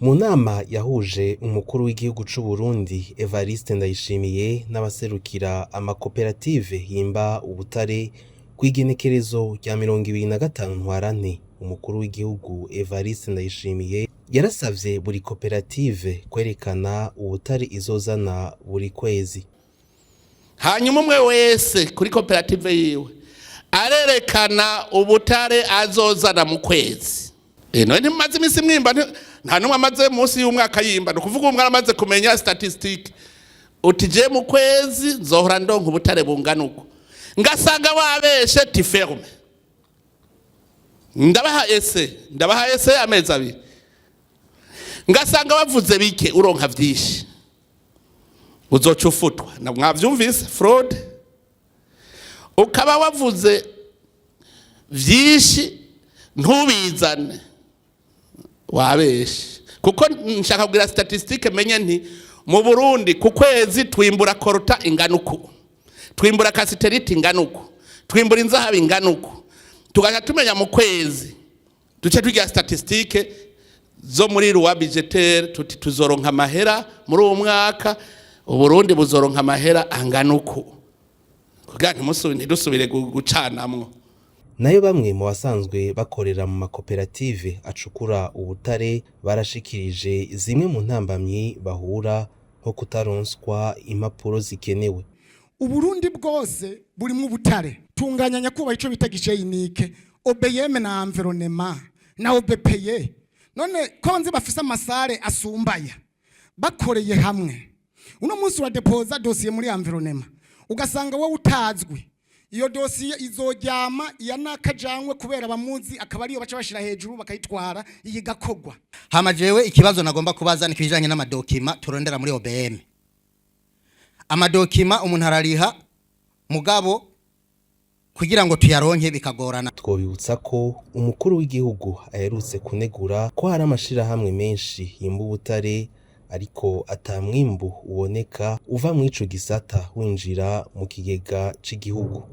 Mu nama yahuje umukuru w'igihugu c'Uburundi Evariste Ndayishimiye n'abaserukira amakoperative yimba ubutare kw'igenekerezo rya 25 Ntwarante, umukuru w'igihugu Evariste Ndayishimiye yarasavye buri koperative kwerekana ubutare izozana buri kwezi. Hanyuma umwe wese kuri koperative yiwe arerekana ubutare azozana mu kwezi. None ntimumaze iminsi mwimba? Nta n'umwe amaze munsi y'umwaka yimba. Ni ukuvuga umwe aramaze kumenya statistique, uti: "Je mu kwezi nzohora ndonka ubutare bungana uko." Ngasanga wabeshe, tu fermes. Ndabaha essai, ndabaha essai amezi 2. Ngasanga bavuze bike, uronka vyinshi, uzoca ufutwa. Na mwavyumvise, fraude. Ukaba wavuze vyinshi ntubizane, wabeshe. Kuko nshaka kugira statistique, menye nti mu Burundi ku kwezi twimbura coltan ingana uku, twimbura cassitérite ingana uku, twimbura inzahabu ingana uku. Tugaca tumenya mu kwezi, duce tugira statistique zo muri loi budgétaire, tuti tuzoronka amahera muri uwo mwaka, Uburundi buzoronka amahera angana uku, kugira ntidusubire gucanamwo. Nayo bamwe mu basanzwe bakorera mu makoperative acukura ubutare barashikirije zimwe mu ntambamyi bahura, nko kutaronswa impapuro zikenewe. Uburundi bwose burimwo ubutare. Tunganya, nyakubahwa, ico bita guichet unique, OBM na environnement na OBPE. None ko nzi bafise ama salles asumbaya, bakoreye hamwe, uno munsi uradepoza dosiye muri environnement, ugasanga wowe utazwi, iyo dosiye izoryama iya nakajanywe kubera bamuzi, akaba ariyo baca bashira hejuru bakayitwara, iyi gakogwa. Hama jewe ikibazo nagomba kubaza ni kijanye n'ama documents turondera muri OBM. Ama documents umuntu arariha, mugabo kugira ngo tuyaronke bikagorana. Twobibutsa ko umukuru w'igihugu aherutse kunegura ko hari amashirahamwe menshi yimba ubutare, ariko ata mwimbu uboneka uva mw'ico gisata winjira mu kigega c'igihugu.